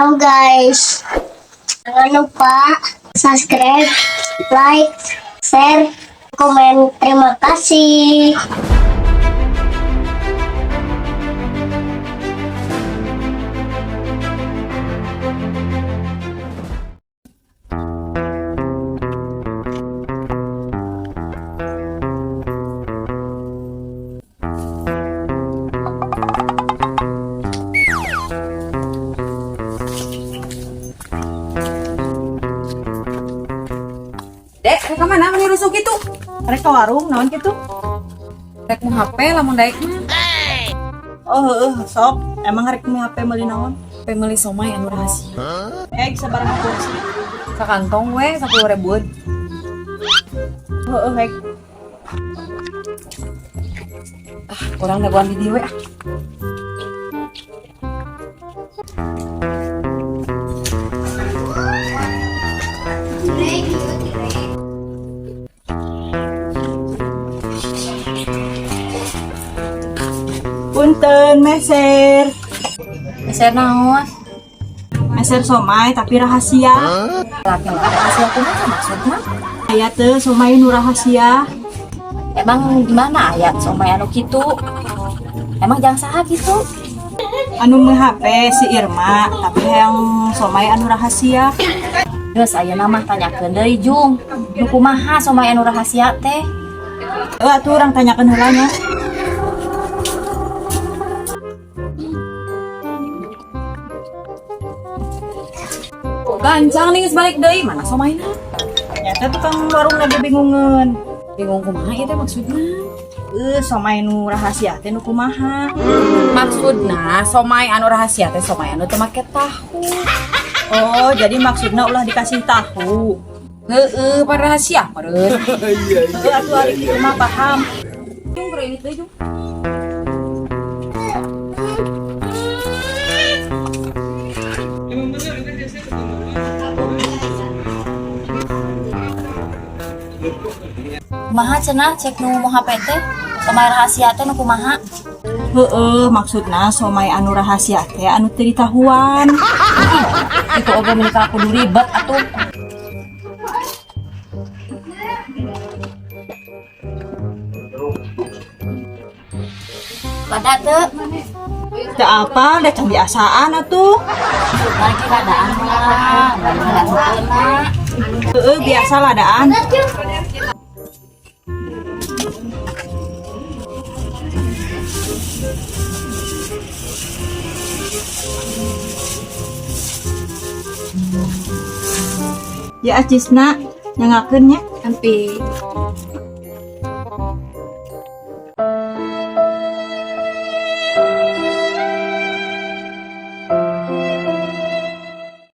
Halo guys, jangan lupa subscribe, like, share, komen. Terima kasih. Dek, rek ka mana meni rusuh kitu? Rek ka warung naon kitu? Rek mau HP lamun daek mah. Oh heeh, sok. Emang rek meuli HP meuli naon? HP meuli somai anu rahasia. Eh, sabaraha porsi? Sakantong we 10 ribuan. Heeh, hek. Ah, urang dagoan di dieu we ah. Punten meser. Meser naon? Meser somai tapi rahasia. Laki-laki rahasia kumaha maksudna? Aya teu somai nu rahasia. Emang gimana ayat somai anu kitu? Emang jangan saha gitu? Anu meuli HP si Irma, tapi yang somai anu rahasia. Geus ayeuna mah tanyakeun deui Jung. Nu kumaha somai anu rahasia teh? Heuh, atuh urang tanyakeun heula nya. Gancang nih geus balik deui, mana somaina? Nyata tukang warung lagi bingungeun. Bingung kumaha ieu teh maksudna? Somai nu rahasia teh nu kumaha? Maksudna somai anu rahasia teh somai anu teu make tahu. Oh, jadi maksudna ulah dikasih tahu. Heeh, pan rahasia meureun. Heuh, atuh ari kitu mah paham. Jung keur ini teh Jung. Kumaha cenah cek nu mau HP teh? Somai rahasia teh nu kumaha? Heeh, maksudna somai anu rahasia teh anu teu ditahuan. Itu oge menikah kudu ribet atuh. Pada teu? Teu apal da can biasaan atuh. Lagi ladaan mah, ladaan heula. Heeh, biasa ladaan. Ya acisna nyangakeun nya. Ampi.